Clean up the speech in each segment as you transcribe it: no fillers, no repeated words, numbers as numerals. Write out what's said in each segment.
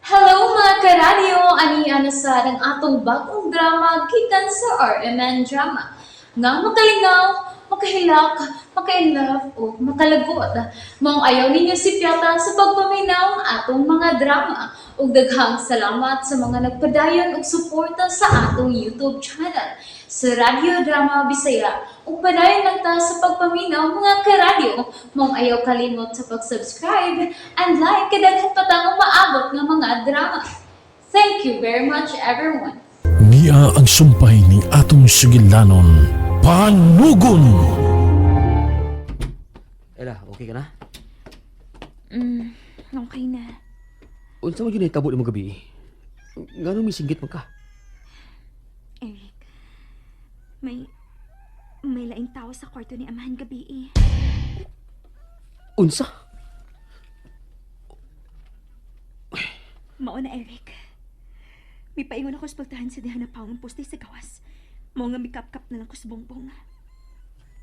Hello mga karadyo! Ani na sad ang atong bagong drama gikan sa RMN Drama. Nga makalingaw, makahilak, makainlove o makalagot. Maong ayaw ninyo sipyata sa pagpaminaw ang atong mga drama. Ug daghang salamat sa mga nagpadayon og suporta sa atong YouTube channel sa Radyo Drama Bisaya. Ug padayon lang ta sa pagpaminaw mga karadyo. Maong ayaw kalimot sa pag-subscribe and like kay daghan pa tang umaabot nga mga drama. Thank you very much, everyone. Niya ang sumpay ni atong sugilanon, Panugon! Ella, okay ka na? Okay na. Unsa man gyud nahitabo nimo gabi? Ngano misinggit man ka? Eric, may laing tao sa kwarto ni Amahan gabi eh. Unsa? Mao na, Eric. May paingon ako sa pagtahan sa diha na pawang poste sa gawas. Mao nga mikapkap na lang ko sa bongbong.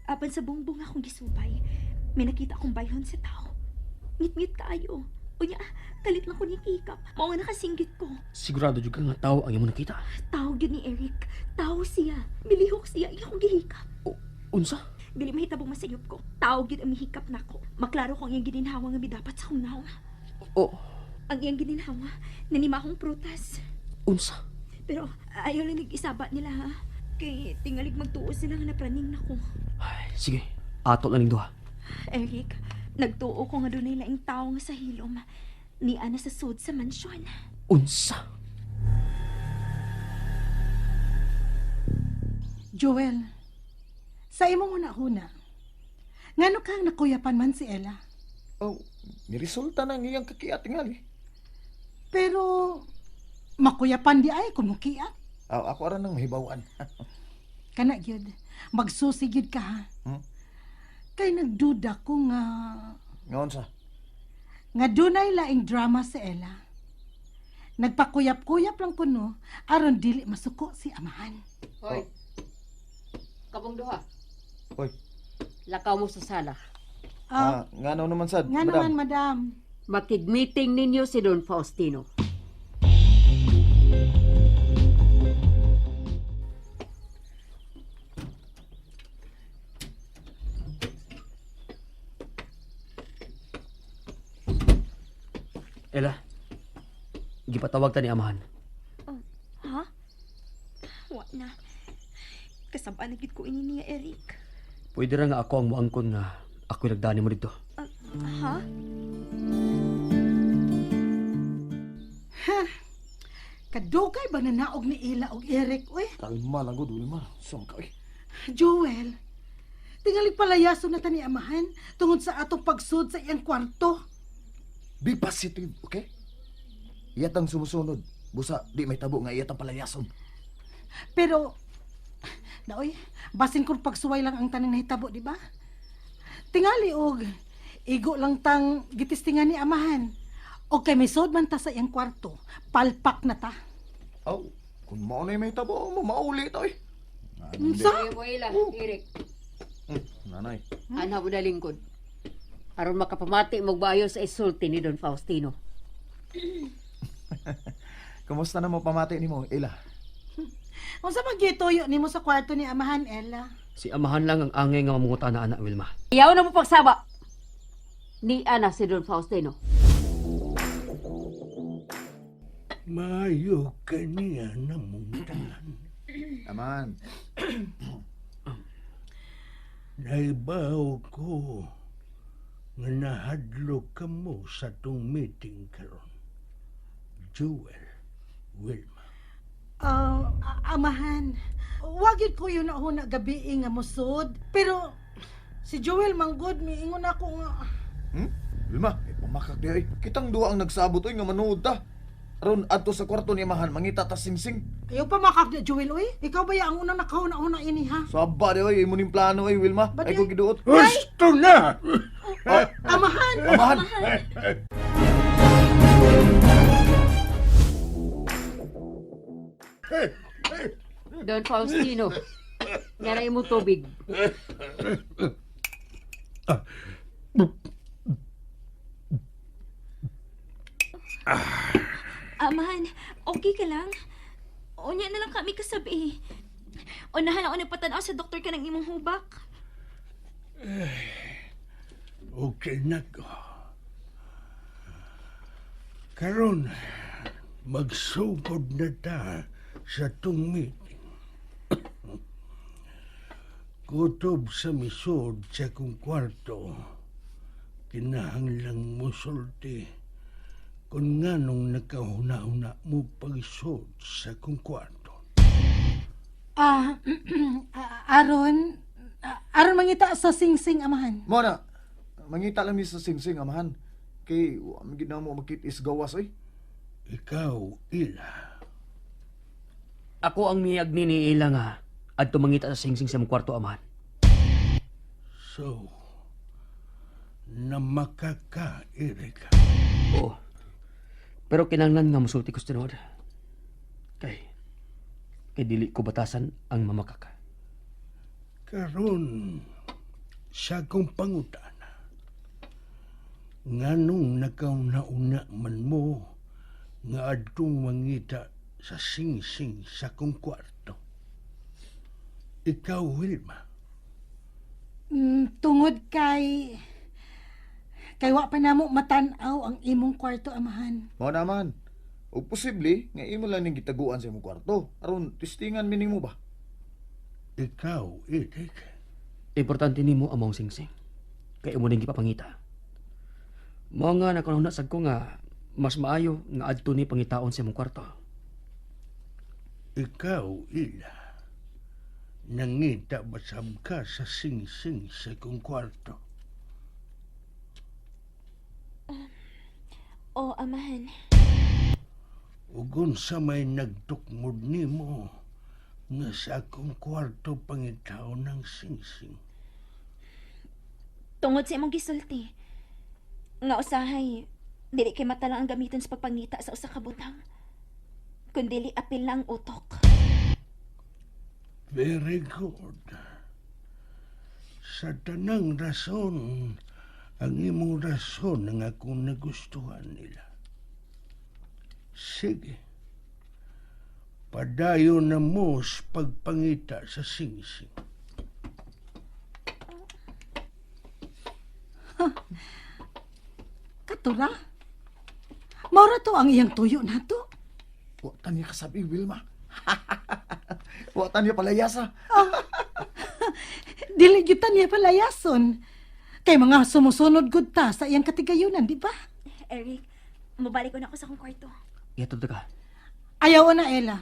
Apan sa bongbong akong gisubay, may nakita akong bayhon sa tao. Ngit-ngit kaayo. Unya, kalit lang ko ni kikap. Mao nga nakasinggit ko. Sigurado jud ka nga tao ang imong nakita. Tao gyud ni Eric. Tao siya. Milihok siya. Iya akong gihikap. O, unsa? Dili mahitabong masayop ko. Tao gyud ang mihikap nako. Maklaro ko ang iyang gininhawa nga midapat sa akong nawong. O, Ang iyang gininhawa, nanima akong prutas. unsa? Pero ayaw lang nag-isaba nila ha. Kay tingalig magtuo sila nga napraning nako. Ay, sige, ato na ning duha. Eric, nagtuo ko nga dunay laing tao nga sa hilom. Ni ana sa sud sa mansyon. Unsa? Joel, sa imong huna-huna, ngano kang nakuyapan man si Ella? Oh, niresulta na ang iyang kakiat tingali. Pero makuyapan di ay kung mukiat. Oh, ako ara nang mahibawan. Kana gyud, magsusi gyud ka ha. Hmm? Kay nagduda ko nga Ngaon sa? nga dunay laing drama si Ella. Nagpakuyap-kuyap lang kuno aron dili masuko si amahan. Hoy. Kabong duha. Hoy. Lakaw mo sa sala. Ah, Ah, ngano naman sad, nga madam? naman madam. Makig-meeting ninyo si Don Faustino. Ella, gipatawag ta ni amahan. Ha? Wa na. Kasabaan na gid ko ini niya, Eric. Pwede ra nga ako ang muangkon nga ako'y nagdani mo dito. Ha? Kadugay ba nanaog ni Ella og Eric oy? Kalma lang gud, Wilma. Sum ka oy. Joel, tingali palayaso na ta ni amahan tungod sa atong pagsud sa iyang kwarto. Be positive, okay? Iyatang sumusunod. Busa, di may tabo nga iyatang palayason. Pero, naoy, basin kung pagsuway lang ang tanang nahitabo, di ba? Tingali og, igo lang tang gitistingan ni amahan. O kay may sod man ta sa iyang kwarto, palpak na ta. Oh, kung mao na may tabo, mo mauli ta oy. Unsa? Ayaw mo ila, Eric. Nanay. Anha mo na lingkod. Aron makapamati mo sa isulti ni Don Faustino. Kumusta na mo pamati nimo, Ella? Unsa man gituyo nimo sa kwarto ni amahan, Ella? Si amahan lang ang angay nga mamunguta na anak Wilma. Iyaw na mo pagsaba. Ni ana si Don Faustino. Maayo kaniya namong tanan. Aman. Naibaw ko nga nahadlok kamo sa tong meeting karon. Joel, Wilma. Ah, amahan, wag yun ko yun na gabi nga musod. Pero, si Joel manggod, miingon ako nga. Wilma, eh, pamakak di ay. Kitang duha ang nagsabot oy nga manuod ta. Aron adto sa kwarto ni amahan mangita ta singsing. Ayaw pa makak na Joel, oy. Ikaw ba ya ang unang nakahuna-una ini, ha? Saba di oy, imo ning plano oy, Wilma. Ba't Ay ko di- giduot. Gusto na! Amahan! Amahan. Don Faustino. Nga na imo tubig. Amahan, okay ka lang? Unya na lang kami kasabi. Unahan ako nagpatanaw sa doktor ka ng imong hubak. Okay na ko. Karon, magsugod na ta sa tong meeting. Kutob sa misod sa kong kwarto, kinahanglang musulti kung nganong nakahuna-huna mo pagsod sa kong kwarto. Ah, aron, aron mangita sa singsing, amahan. Mo na, mangita lang mi sa singsing, amahan. Kay, wa man gid na mo makit-is gawas, oy. Ikaw, Ila. Ako ang miyag ni ni Ila nga adto mangita sa singsing sa imong kwarto, amahan. So, namakaka, Erika. Oo. Pero kinahanglan nga musulti ko sa tinuod. Kay kay dili ko batasan ang mamakaka. Karon sa akong pangutana, nganong nakauna-una man mo nga adtong mangita sa singsing sa akong kwarto. Ikaw, Wilma, Tungod kay wa pa namo matan-aw ang imong kwarto, amahan. Mao na, amahan. Og posible nga imo lang ning gitaguan sa imong kwarto. Aron testingan mi nimo ba? Ikaw, Eric. Importante nimo ang maong singsing. Kay imo ning gipapangita. Mao nga nakanahuna sad ko nga mas maayo nga adto ni pangitaon sa imong kwarto. Ikaw, Ila. Nangita basab ka sa singsing sa akong kwarto. O, amahan. Ugon sa may nagtukmod nimo nga sa akong kwarto pangitaon ng singsing. Tungod sa imong gisulti. Nga usahay, dili kay mata lang ang gamiton sa pagpangita sa usa ka butang. Kundili apil na ang utok. Very good. Sa tanang rason, ang imong rason ang akong nagustuhan nila. Sige. Padayon na mo sa pagpangita sa singsing. Katura? Maura to ang iyang tuyo nato. Wa ta niya kasabi, Wilma. Wa ta niya palayasa. Dili gyud ta niya palayason. Kay mga sumusunod gud ta sa iyang katigayunan, di ba? Eric, mabalik ko na ako sa akong kwarto. Ihatod ka. Ayaw na, Ella.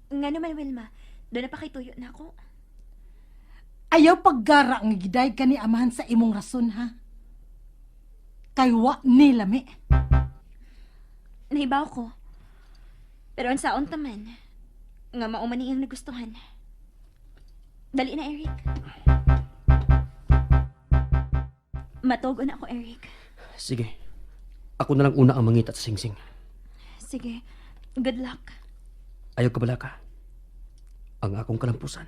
Nga naman, Wilma, doon na pa kay tuyo na ako. Ayaw paggara ang giday ka ni amahan sa imong rason, ha? Kay wa ni lami. Nahibaw ko. Pero ang saon taman, nga mao man iyang nagustuhan. Dali na, Eric. Matuog na ako, Eric. Sige. Ako na lang una ang mangita sa singsing. Sige, good luck. Ayaw ka balaka. Ang akong kalampusan.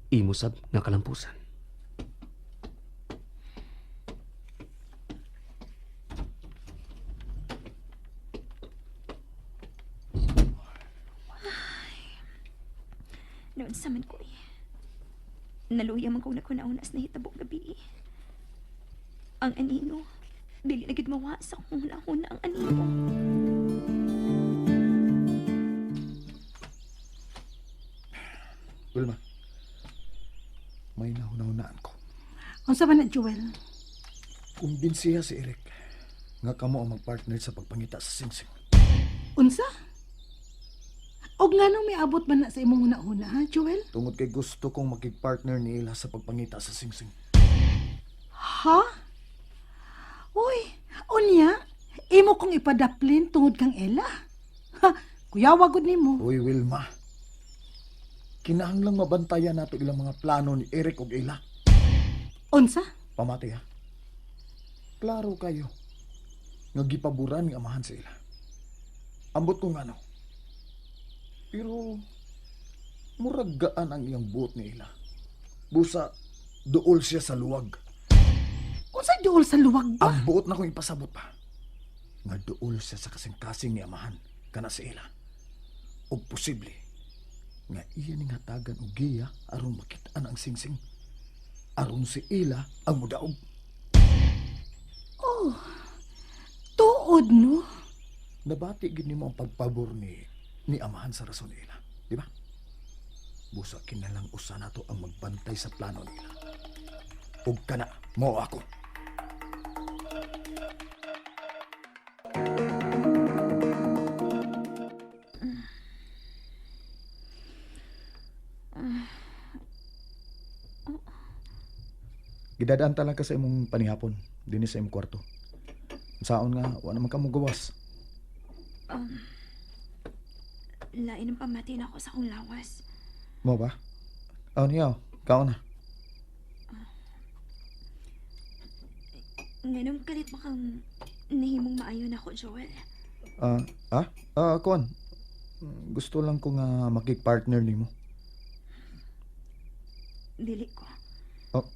Imo sab nga kalampusan. Noon sa man ko eh. Naluya man ko na kunauna sa nahitabo gabi eh. Ang anino, dili na gid mawa sa akong hunahuna ang anino. Wilma, may nahunahunaan ko. Unsa man na, Joel? Kumbinsiha si Eric nga kamo ang magpartner sa pagpangita sa singsing. Unsa? Og nganong miabot man na sa imong hunahuna, ha, Joel? Tungod kay gusto kong makigpartner ni Ila sa pagpangita sa singsing. Ha? Uy, unya, imo kong ipadaplin tungod kang Ella. Ha, kuyawa gud nimo. Uy, Wilma. Kinahanglang mabantayan nato ilang mga plano ni Eric ug Ila. Unsa? Pamati ha. Klaro kayo nga gipaboran ni amahan sa ila. Ambot ko ngano. Pero murag gaan ang iyang buot ni ila. Busa duol siya sa luwag. Unsa duol sa luwag ba? Ang buot na kong ipasabot pa. Nga duol siya sa kasing-kasing ni amahan kana sa ila. Og posible nga iya ning hatagan og giya aron makit-an ang singsing. Aron si ila ang mudaog. Oh, tuod no? Nabati gid nimo ang pagpabor ni amahan sa rason nila, di ba? Busa kinalang usa nato ang magbantay sa plano nila. Ug kana mo ako. Gidadaan ta lang ka sa imong panihapon dinhi sa imong kwarto. Saon nga wa naman ka mo gawas. Lain ang pamati na ako sa akong lawas. Mo ba? Oh, niyo. Kaon na. Nganong kalit ba kang nahimong maayo na ako, Joel? Ah, ah? Ah, kuan. Gusto lang ko nga makig-partner nimo. Dili ko. Oh.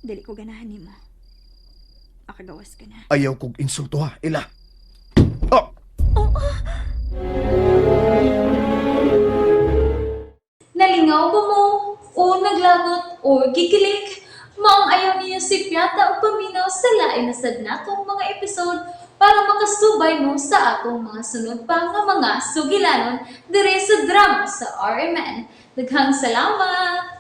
Dili ko ganahan nimo. Akagawas ka na. Ayaw kog insulto ha, ila. Oh! Nalingaw ba mo? O naglagot o gikilig? Maong ayaw niyo si Piata o paminaw sa lain na sad natong mga episode para makasubay mo sa atong mga sunod pa nga mga sugilanon dire sa drama sa RMN. Daghang salamat!